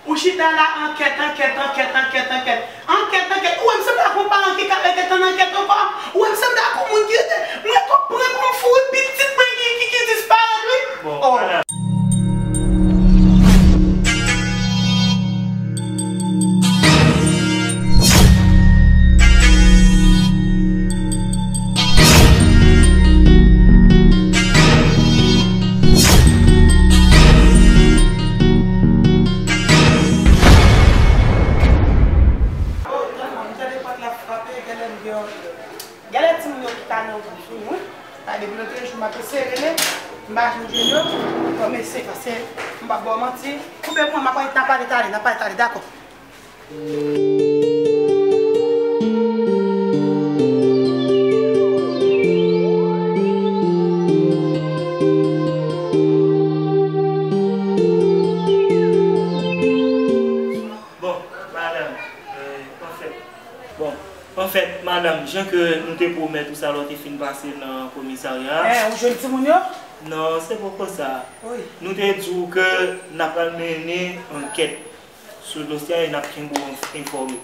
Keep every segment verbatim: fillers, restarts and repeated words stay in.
Ou chita la, ankèt, ankèt, ankèt, ankèt, ankèt. Ankèt, ankèt. Ou wè m sanble ak yon paran ki ka rete tann ankèt ankò? Ou wè m sanble ak yon moun ki rete, m rete pran pou m fouri pitit mwen ki, ki, ki disparèt, wi. Bon, oh. Madanm. Oh, tèlman m tande pòt la frape, genlè m gen yon, genlè timoun yo ki ta nan wout vini, wi. Sa depi lòt jou m ap eseye rele, m pa janm jwenn yo. Bon, mesye, pase m p ap ba w manti. Koupe pou mwen, m ap pale, n ap pale talè, n ap pale talè, dakò. Bon, madanm, euh, anfèt, bon, anfèt, madanm, jan ke nou te pwomèt ou sa lè w te fin pase nan komisarya a. Eh, ou jwenn timoun yo? Non, se poko sa. Wi. Nou te di w ke n ap al mennen ankèt sou dosye a e n ap kenbe w enf-, enfòme.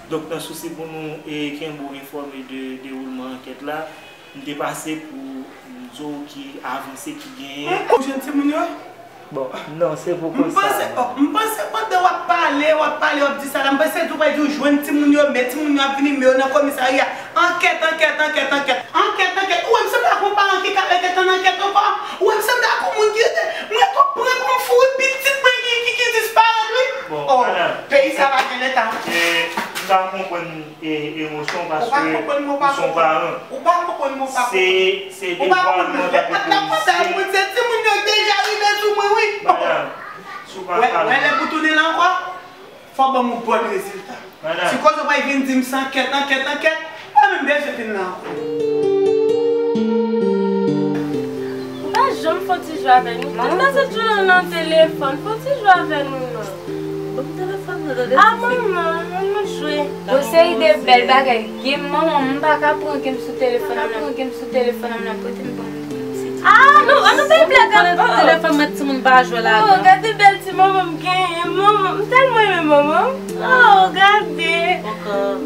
Donk, nan sousi pou nou, e, kenbe w enfòme de dewoulman ankèt la, m te pase pou m di w ki avanse ki genyen. Ou jwenn timoun yo? Bon, non, se poko sa. M panse, oh, m panse pandan w ap pale, w ap pale, w ap di sa la, m panse tou w pral di w jwenn timoun yo, men timoun yo ap vini, men yo nan komisarya. Ankèt, ankèt, ankèt, ankèt. Ankèt, ankèt. Ou wè m sanble ak yon paran ki ka rete tann ankèt ankò? Ou wè m sanble ak yon moun ki rete, m rete pran pou m fouri pitit mwen ki, ki, ki disparèt, wi. Bon, oh, madanm, peyi sa pa gen leta. Eh, m ka konprann, eh, emosyon w paske ou se yon paran. Ou pa konprann mwen, ou pa konprann mwen, ou pa konprann. Se, se devwa nou antanke polisye. Lè pòt la frape, se timoun yo deja rive sou mwen, wi. Madanm, si w pa kalme. Wè, wè, lè pou tounen la ankò. Fò ban m yon bòn rezilta. Madanm. Si koze w pral vin di m se ankèt, ankèt, ankèt, pa menm bezwen vin la ankò. Ou pa janm fè yon ti jwe avè nou. Tout lè se toujou nan telefòn, fè yon ti jwe avè nou non. Ban m telefòn nan, tande. Ah, manman, ann nou jwe. Yon seri de bèl bagay. Game manman m, m pa ka pran game sou telefòn nan, pran game sou telefòn nan, pote m ban m. Ah, nou, ann nou fè blaga. Telefòn mwen, timoun pa jwe ladan. Oh, gade bèl ti manman m genyen, manman. M tèlman renmen manman m. Oh, gade.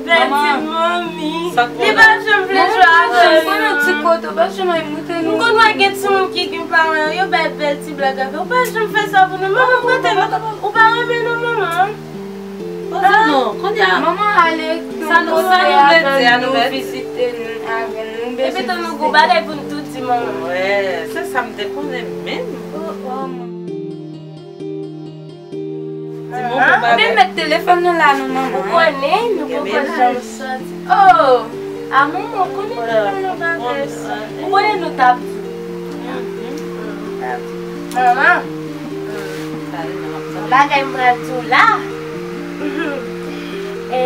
Bèl ti manmi. Li pa janm vle jwe avè nou. Manman, ou konn yon ti kote, ou pa janm al montre nou. M konn wè gen timoun ki gen paran yo, yo bay bèl ti blaga avè. Ou pa janm fè sa pou nou. Manman, kote nou? Ou pa renmen nou, manman? Poze non, kounye a. Manman ale sa nou, sa nou vle di a nou mèt. Vizite nou avè nou. Epi tou nou gon bagay pou n tou di manman. Wè, se sa m te konnen menm. Oh, oh, manman. Di manman, ou pa vle met telefòn nan la non, manman. Ou konnen nou poko janm sòti. Oh, a manman, ou konnen telefòn nan pa vle sòti. Ou konnen nou t ap di. Manman, bagay m pral di w la. E,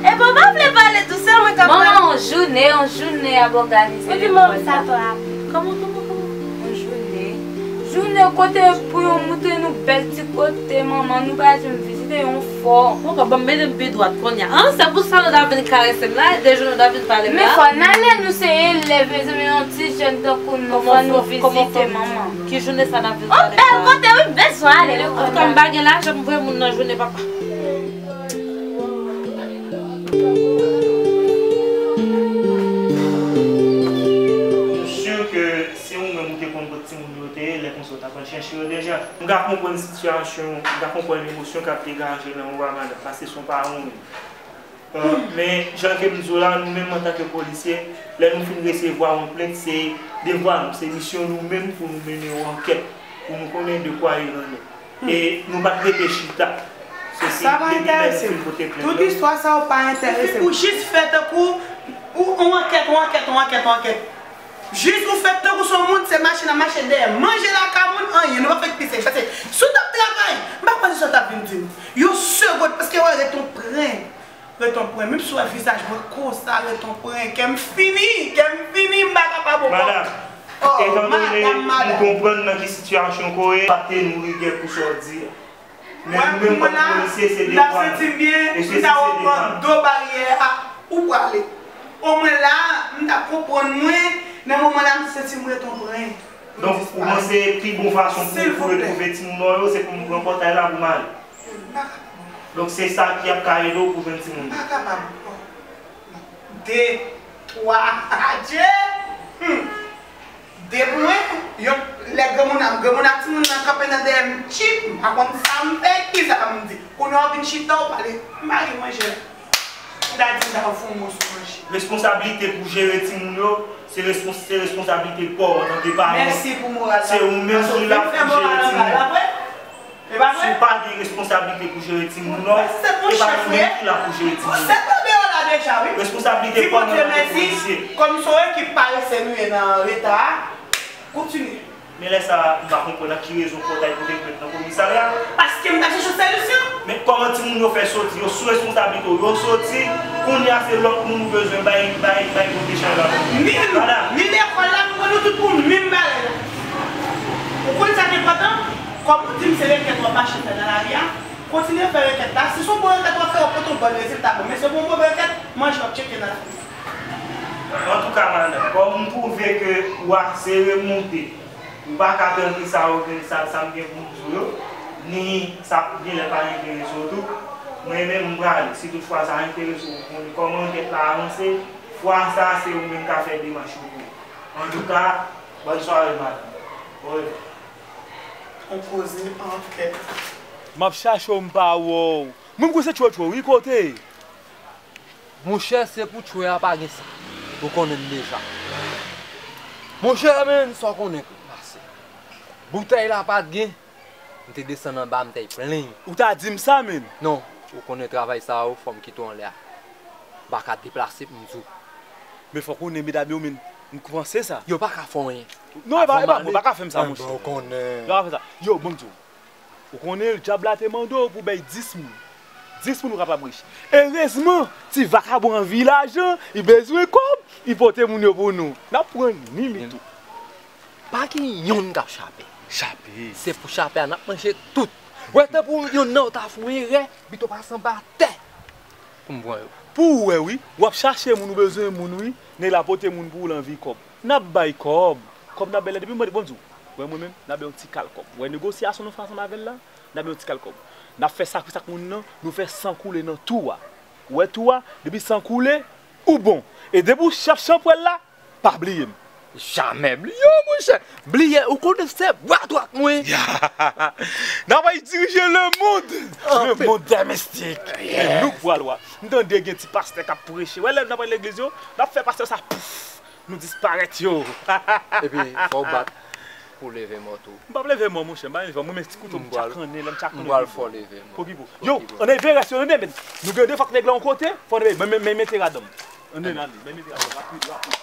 e bon, pa vle pale tou, se mwen k ap pale. Manman, yon jounen, yon jounen y ap òganize lekòl la. Kòman, kòman, kòman? Yon jounen. Jounen kote pou yo montre nou bèl ti kote, manman, nou pa janm vizite yon fò. Bon, kòman, ban m mete m pi dwat kounye a. An, se pou sa nou ta vin karese m la, e de jou nou ta vin pale m la. Men fò n ale, nou se elèv, mezanmi, yon ti jèn tankou nou, fò nou vizite manman. Ki jounen sa n ap vin pale la? Yon bèl kote, wi, m bezwen ale. Antouka, m pa gen lajan pou voye moun nan jounen papa. M si ke si ou menm ou te konn kot timoun yo te ye, lè konsa w t ap al chèche yo deja. M ka konprann sitiyasyon, m ka konprann emosyon k ap degaje nan ou a, madanm, paske se yon paran ou menm. Euh, men, jan ke m di w la, nou menm antanke polisye, lè nou fin resevwa yon plent, se devwa nou, se misyon nou menm pou nou mennen yon ankèt, pou nou konnen de quoi il en est. E nou pa t rete chita. Se depi lè nou fin pote plent la. Tout istwa sa yo pa enterese m. Ou jis fè tankou, ou, ou ankèt, ou ankèt, ou ankèt, ou ankèt. Jis ou fè tankou se yon moun, se machin ap mache dèyè. Manje lakay moun, anyen, nou pa fè k pise. Paske si w t ap travay, m pa panse sa w t ap vin di m. Yon segond, paske w ret on pren. Ret on pren. Menm si w wè vizaj mwen konsa, ret on pren. Kè m fini, kè m fini, m pa kapab ankò. Madanm, etandone nou konprann nan ki sitiyasyon ke w ye, pa te nouri kè pou sa w di a. Men nou menm kòm polisye, se devwa nou. E se, se devwa nou. Mwen, mwen la, m ta santi m byen, m ta reprann do baryè a, ou prale. Omwen la, m ta konprann mwen, nan moman la, m santi m ret on pren. Donk, ou panse pi bon fason pou, pou retwouve timoun ou yo, se pou m pran pòtay la pou m ale? Donk se sa ki ap ka ede w pou jwenn timoun yo. De, twa, adje! Hmm. De pou mwen, yon lè granmoun ak, granmoun ak timoun nan kanpe nan dèyè m, tchip, m pa konn sa m fè, kisa m di. Kounye a w vin chita, w pale, m pa gen manje la. M ta di m ta fè yon mo sou manje. Responsablite pou jere timoun yo, se respons-, se responsablite pa w antanke paran. Mèsi pou moral la. Se ou menm ki la pou jere timoun. E pa vre? Si w pa gen responsablite pou jere timoun, non, e pa nou menm ki la pou jere timoun. Ou se tonbe yo la deja, wi. Responsablite pa w nan kote pou misye. Kòm se yon ekip parese nou ye nan reta a, kontinye. Men lè sa a, m pa konprann ak ki rezon fò w t al pote plent nan komisarya. Paske m t ap chèche yon solisyon. Men kòman timoun yo fè soti? Yo sou responsablite w. Yo soti, kounye a se lòt moun ou bezwen bay, bay, bay pote chay la. Ni nou, ni lekòl la, m konn nou tout pou menm bagay la. Ou konn sa k enpòtan? Kòm ou di m se rekèt w ap mache fè nan lari a, kontinye fè rekèt la. Si se yon bon rekèt w ap fè, w ap pote yon bon rezilta. Bon, men si se yon move rekèt, manje w ap tcheke nan lari a. Antouka, madanm, kòm m twouve ke w ap se remonte, ou pa ka tann ni sa yo gen, sa, sa m gen pou m di w yo, ni sa gen lè pa enterese w tou, mwen menm m prale. Si toutfwa sa enterese w, pou konnen kòman ankèt la avanse, fwa sa a se ou menm k ap fè demach yo pou ou. Antouka, bòn sware, madanm. Orevwa. On koze ankèt. M ap chache w, m pa wè w. Mwen, m kwè se tchwè tchwè, wi, kote? Monchè, se pou tchwè a pa gen sa. Ou konnen m deja. Monchè, men sa w konnen k pase. Boutèy la pa t gen. M te desann anba, m t al plenn. Ou ta di m sa, men. Non, ou konnen travay sa yo, fò m kite w anlè a. M pa ka deplase pou m di w. Men fò w konnen, medam yo, men, m panse sa. Yo pa ka fè w anyen. Non, e pa, e pa, mwen pa ka fè m sa, monchè. Ou konnen. Yo pa ka fè sa. Yo, bon, m di w. Ou konnen, dyab la te mande w pou bay dis moun. Dis moun ou kapab rich. Erezman, ti vakabon an vilaj lan, li bezwen kòb, li pote moun yo pou nou. N ap pran ni li tou. Pa gen yonn k ap chape. Chape. Se pou chape a, n ap manje tout. Wè, tanpou yonn nan yo ta fè yon erè, pito pase anba tè pou m pran yo. Pou ou wè, wi. W ap chache moun, ou bezwen moun, wi. Nèg la pote moun pou ou, l anvi kòb. N ap bay kòb. Kòb n ap bay la depi mwen, bon, di w. Wè mwen menm, n ap bay yon ti kal kòb. Wè negosyasyon nou fè ansanm avè l la, n ap bay yon ti kal kòb. N ap fè sakrifis ak moun nan, nou fè san koule nan tou a. Ou wè tou a, depi san koule, ou bon. E depi w chèf chanpwèl la, pa bliye m. Jamè bliye w, monchè. Bliye, ou konnen se bra dwat mwen. Ya. N ap al dirije lemonn. Lemonn dè mistik. E nou k pral wa. M tande gen ti pastè k ap preche. Wè lè n ap al legliz yo, n ap fè pastè sa, pouf. Nou disparèt yo. Epi, fò w bat pou leve mò tou. M p ap leve mò, monchè, m pa leve mò. Mwen, men ti kouto m tchakannen, lè m tchakannen. M pral fè w leve mò. Pou ki pou? Yo, ann leve rès yo, tande, men. Nou gen de fòk nèg la yon kote, fò n leve, men, men, men, mete radan m. Ann ale, men, mete radan m, rapid, rapid.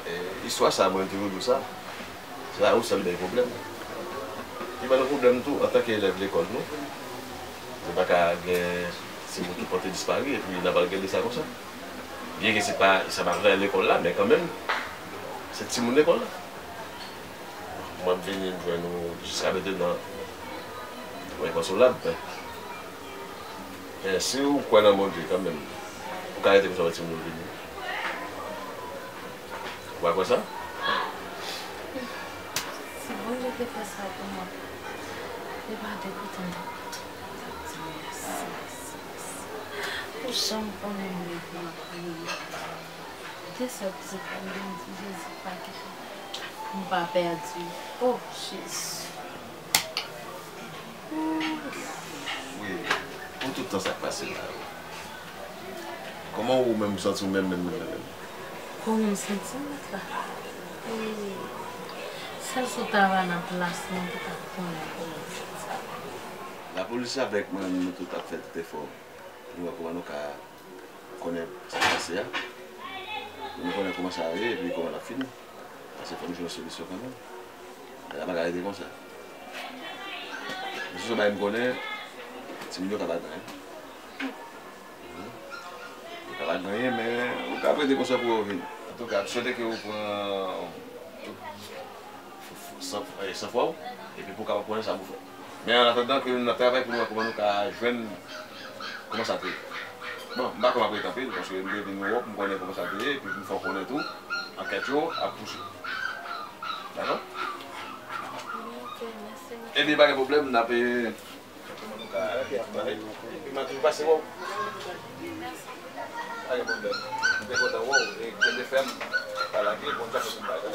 E, istwa sa, mwen te di w sa. Se la ou sèl bay pwoblèm. Li ba nou pwoblèm tou, antanke elèv lekòl nou. Nou pa ka gen timoun ki pòte disparu, epi n ap al gade sa konsa. Byenke se pa, sa pa vrè lekòl la, men kanmenm, se timoun lekòl la. Mwen ap vini, m jwenn ou jiska mentenan, ou enkonsolab, men, men si ou kwè nan Bondye kanmenm, ou ka rete konsa wè timoun ou vini. Ou pa kwè sa? Si Bondye te fè sa pou mwen, li pa te koute m t ap, t ap di mèsi, mèsi, mèsi. Ou janm konnen m leve m ap priye. De sèl pitit pa m, m di Jezi pa kite m pa pèdi. O Jezi. Wi, pou tout tan sa k pase la yo. Kòman ou menm ou santi w menm, menm, menm, menm? Kòman m santi m mèt la? Wi. Sèl si w ta va nan plas mwen pou w ta konnen kòman m santi m. Lapolis avèk mwen, nou tout ap fè tout efò pou nou wè kòman nou ka konnen sa k pase a. Pou nou konnen kòman sa ye, epi kòman l ap fini. Paske fò nou jwenn yon solisyon kanmenm. Bagay la pa ka rete konsa. Mesye Soba, m konnen, timoun yo ka pa gen anyen. Yo ka pa gen anyen, men ou ka prete konsa pou yo vini. Antouka, m swete ke ou pran san, eh, sanfwa w, epi pou w kapab konnen sa pou w fè. Men an atandan ke n ap travay pou nou wè kòman nou ka jwenn kòman sa te ye. Bon, m pa kwè m ap rete anpil, paske m te vin Ewòp, m konnen kòman sa te ye, epi m fè w konnen tou, ankèt yo ap pouse. Dakò? Ok, mèsi. Epi pa gen pwoblèm, n ap, e, nou ka pale. Epi m ap toujou pase wè w. Pa gen pwoblèm. M te kontan wè w, e kenbe fèm, pa lage, bon, sa fè tout bagay.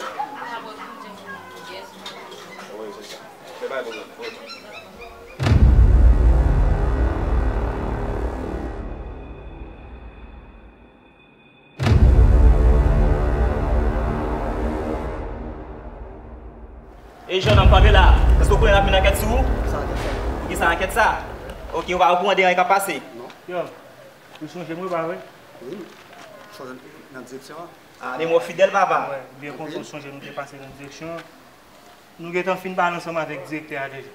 Wi, se sa. Men pa gen pwoblèm. E Jòn, an pale la. Èske w konnen n ap mennen ankèt sou ou? Sa ankèt sa? Poukisa ankèt sa? Ok, ou pa okouran de anyen k ap pase? Non. Yo, ou sonje m wi, pa vre? Wi, m sonje nan direksyon an. Ah, memwa w fidèl, papa. Wi, byen kontan w sonje nou te pase nan direksyon an. Nou gentan fin pale ansanm avèk direktè a deja.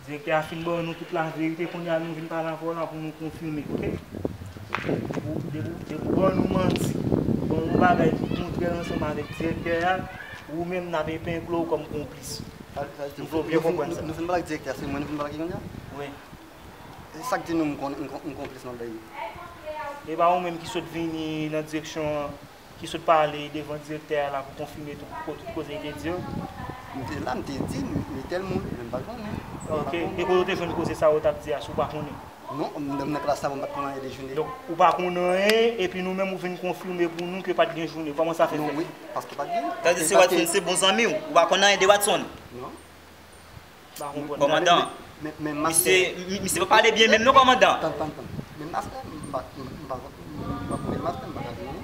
Direktè a fin ban nou tout laverite, kounye a nou vin pale avè w la pou nou konfime, oke? Depi w, depi w, depi w ban nou manti, ban nou bagay ki kontrè ansanm avèk direktè a, ou menm n ap epengle w kòm konplis. Sa, sa, m vle w byen konprann sa. Nou fin pale ak direktè a, se mwen nou fin pale ak li kounye a? Wi. E sa k di nou m kon-, m kon-, m konplis nan bagay yo? E pa ou menm ki sot vini nan direksyon an ki sot pale devan direktè a la pou konfime tout, tout koze li te di yo? M te la, m te di, m, m tèl moun, men m pa t konnen. Ok. E kote w te jwenn koze sa yo t ap di a, si w pa konnen? Non, m, m nan klas la, bon, m pa t konn anyen de jounen. Donk, ou pa konn anyen, epi nou menm ou vin konfime pou nou ke pa t gen jounen. Kòman sa fè fèt? Non, wi, paske pa t gen. Sa vle di se Watson, se bon zanmi w, ou pa konn anyen de Watson? Non. Pa konprann. Kòmandan, men, men, men, misye, mi-, misye pa pale byen menm non, kòmandan. Tann, tann, tann. Men mastè, m pa, m pa, m pa konnen mastè, m pa ka vini.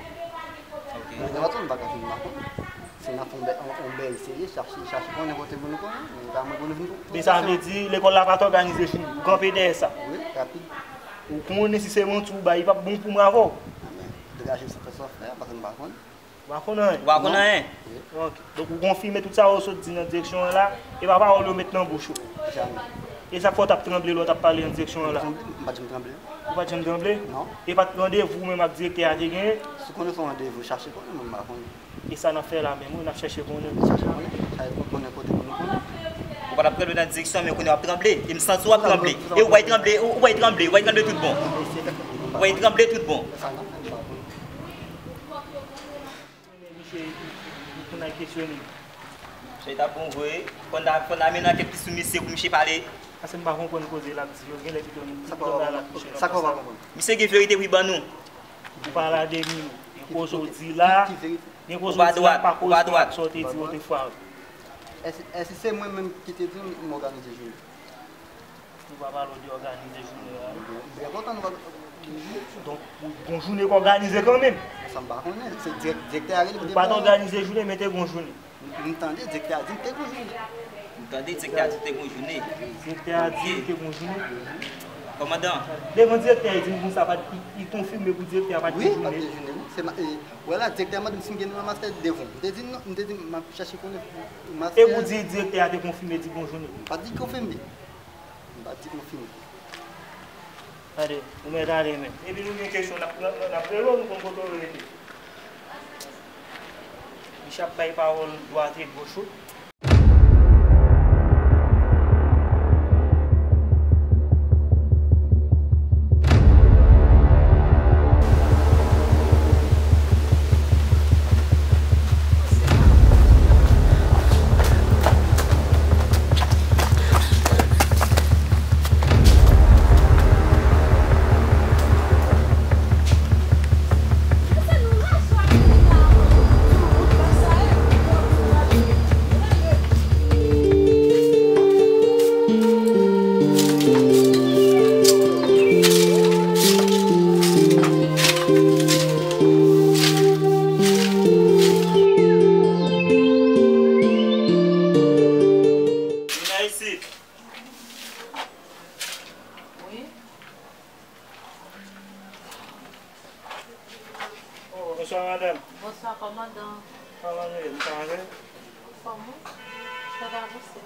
Ok. Men mastè, m pa ka vini, m pa konnen. Si n ap fè yon bèy, yon, yon bèy serye, chache, chache konnen kote pou nou konnen. Men pa mwen pou nou vin pou, pou Men sa vle di, lekòl la pa t òganize jounen. Ou kanpe dèyè sa. Wi, rapid. Ou konnen si se manti ou bay, li p ap bon pou mwen avè w. Men, degaje w san fè sa w fè a, paske m pa konnen. Ou pa konn anyen? Ou pa konn anyen? Ok. Donk, ou konfime tout sa yo sot di nan direksyon an la, e pa pawòl yo met nan bouch ou? Jamè. E sa k fè w t ap tranble lè w t ap pale nan direksyon an la? M pa t janm tranble. Ou pa t janm tranble? Non. E pa t randevou ou menm ak direktè a te genyen? Si w konnen se yon randevou, chache konnen, mwen m pa konnen. E sa n ap fè la menm, wi, n ap chèche konnen. Chache konnen, chache konnen kote pou nou konnen. Ou pa t ap tranble nan direksyon, men kounye a w ap tranble. E m santi w ap tranble. E w pral tranble, ou pral tranble, ou pral tranble, ou pral tranble tout bon. Ou pral tranble tout bon. Sa n ap fè, m pa konnen. Misye, pou n al kesyone l. Misye t ap bon vre. Fò n ta, fò n ta mennen ankèt ki sou misye pou misye pale. Paske m pa konprann koze l ap di yo. Genlè pito nou, pito n al ak misye nan pòs la. Sa k fè w pa konprann? Misye gen verite pou l ban nou. Ou pa la demi non. Gen koze w di la, gen koze w di la pa koresponn ak sa w te di otefwa. Èske, èske se mwen menm ki te di m òganize jounen? Nou pa pale w de òganize jounen an. M byen kontan nou pa. Donk, ou gon jounen k òganize kanmenm. Sa m pa konnen. Se dirèk-, direktè a rele pou te ban. Ou pa t òganize jounen, men te gon jounen. M, m tande direktè a di m te gon jounen. M tande direktè a di te gon jounen. Direktè a di te gon jounen. Kòmandan. Devan direktè a, li di m konsa, pa t, li, li konfime pou direktè a pa t gen jounen. Wi, pa t gen jounen, wi. Se ma-, e, wè la, direktè a mande m si m gen mastè devan. M te di non, m te di m ap chèche konnen mastè. E pou di direktè a te konfime, di gon jounen. M pa t di konfime. M pa t di konfime. Tande, ou mèt ale menm. Epi nou gen kesyon, n ap, n ap, n ap rele w, nou konn kote w rete. Misye ap bay pawòl dwat e goch ou. Vin la isit. Wi. Oh, bonswa, madanm. Bonswa, kòmandan. Kòman nou ye? Nou ka manje? Anfòm, wi. Fè avanse.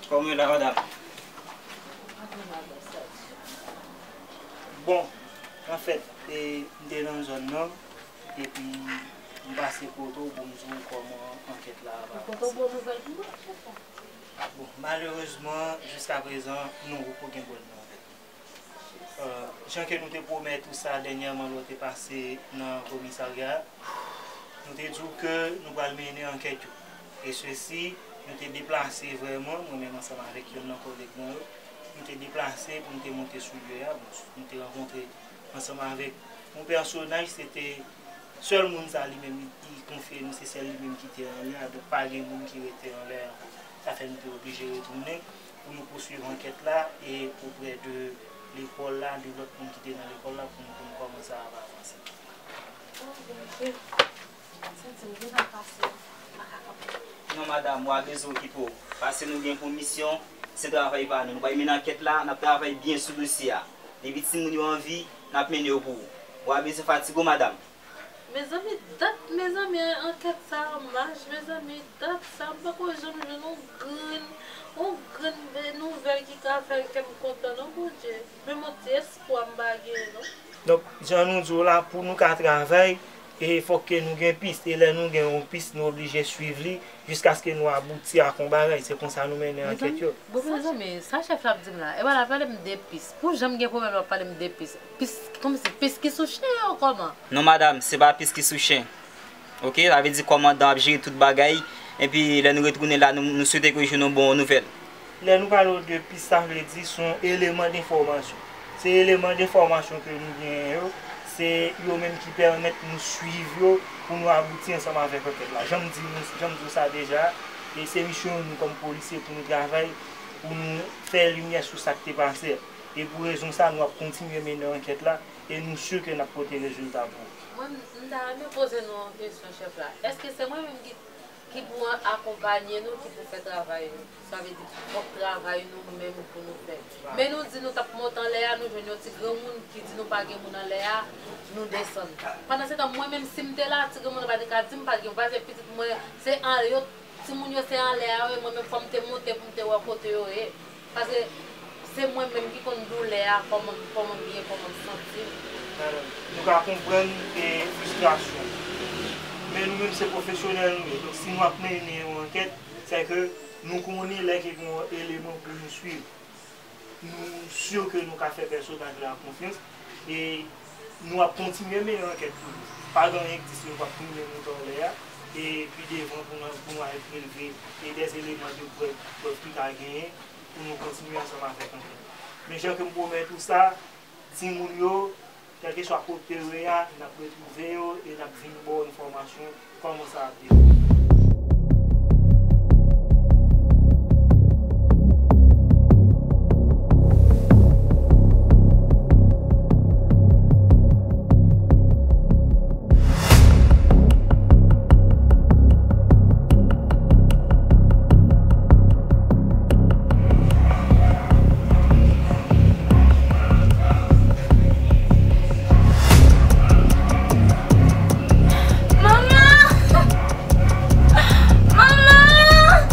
Kòman la, madanm? Bon, anfèt, e, m te nan zòn nan, epi m pase kote w pou m di w kòman ankèt la avanse. Kote w bon nouvèl pou mwen, chèf? Bon, malerezman, jiskaprezan, nou poko gen bon nouvèl. Euh, jan ke nou te pwomèt ou sa dènyèman lè w te pase nan komisarya a, nou te di w ke nou pral mennen ankèt yo. E sesi, Nou te deplase vrèman, mwen menm ansanm avèk yonn nan kòlèg mwen yo. Nou te deplase pou nou te monte sou lye a. Bon, nou te rankontre ansanm avèk yon pèsonaj, se te sèl moun sa li menm li, li konfye nou, se sèl li menm ki te anlè a, donk pa gen moun ki rete anlè ankò. Sa fè nou te oblije retounen pou nou pouswiv ankèt la e oprè de lekòl la, de lòt moun ki te nan lekòl la pou nou konn kòman sa ap avanse. Oh, Bondye. Santi m gen nan pase, m pa ka kanpe. Non, madanm, w a bezwen okipe w. Paske nou gen pou misyon, se travay pa nou. Nou pral mennen ankèt la, n ap travay byen sou dosye a. Depi timoun yo an vi, n ap mennen yo pou ou. W a bezwen fatige w, madanm. Mezanmi, dat, mezanmi, ankèt sa an mach, mezanmi, dat sa, m poko janm jwenn yon grenn, yon grenn nouvèl ki ka fè kè m kontan, non, Bondye. Menm yon ti espwa m pa genyen, non. Donk, jan nou di w la, pou nou ka travay, e fòk ke nou gen pis. E lè nou gen yon pis, nou oblije swiv li jiskaske nou abouti ak yon bagay. Se konsa nou mennen ankèt yo. Bon, mezanmi, sa chèf la ap di m la, e pa l ap pale m de pis. Pou jan m gen pwoblèm, l ap pale m de pis. Pis, kòmsi pis ki sou chen yo, kòman? Non, madanm, se pa pis ki sou chen. Oke, sa vle di kòmandan ap jere tout bagay. Epi, lè nou retounen la, nou, nou swete ke w jwenn yon bon nouvèl. Lè nou pale w de pis, sa vle di se yon eleman denfòmasyon. Se eleman denfòmasyon ke nou genyen yo, se yo menm ki pèmèt nou swiv yo pou nou abouti ansanm avèk ankèt la. Jan m di nou, jan m di w sa deja, e se misyon nou kòm polisye pou nou travay, pou nou fè limyè sou sa k te pase. E pou rezon sa, nou ap kontinye mennen ankèt la, e nou si ke n ap pote rezilta pou ou. Mwen, m ta renmen poze nou yon kesyon, chèf la. Èske se mwen menm ki ki pou akonpaye nou, ki pou fè travay nou. Sa vle di, pwòp travay nou menm pou nou fè. Men nou di nou t ap monte anlè a, nou jwenn yon ti granmoun ki di nou pa gen moun anlè a, nou desann. Pandansetan, mwen menm, si m te la, ti granmoun nan pa te ka di m pa t gen, paske pitit mwen, se an, yo, timoun yo se anlè a yo ye, mwen menm, fò m te monte pou m te wè kote yo ye. Paske se mwen menm ki konn doulè a, kòman, kòman m ye, kòman m santi m. Nou ka konprann, e, fristrasyon. Men nou menm se pwofesyonèl nou ye. Donk, si nou ap mennen yon ankèt, se ke nou konnen lè ke gen yon eleman pou nou swiv. Nou si ke nou ka fè pèsonaj la konfyans. E nou ap kontinye mennen ankèt toujou. Pa gen anyen ki di si nou p ap tounen monte anlè a. E pi devan pou nou, pou nou al prelve e dèz eleman de prèv, prèv ki ka genyen pou nou kontinye ansanm avèk ankèt la. Men jan ke m pwomèt ou sa, timoun yo, kèlkeswa kote yo ye a, n ap retwouve yo e n ap vin ba w enfòmasyon kòman sa ap dewoule.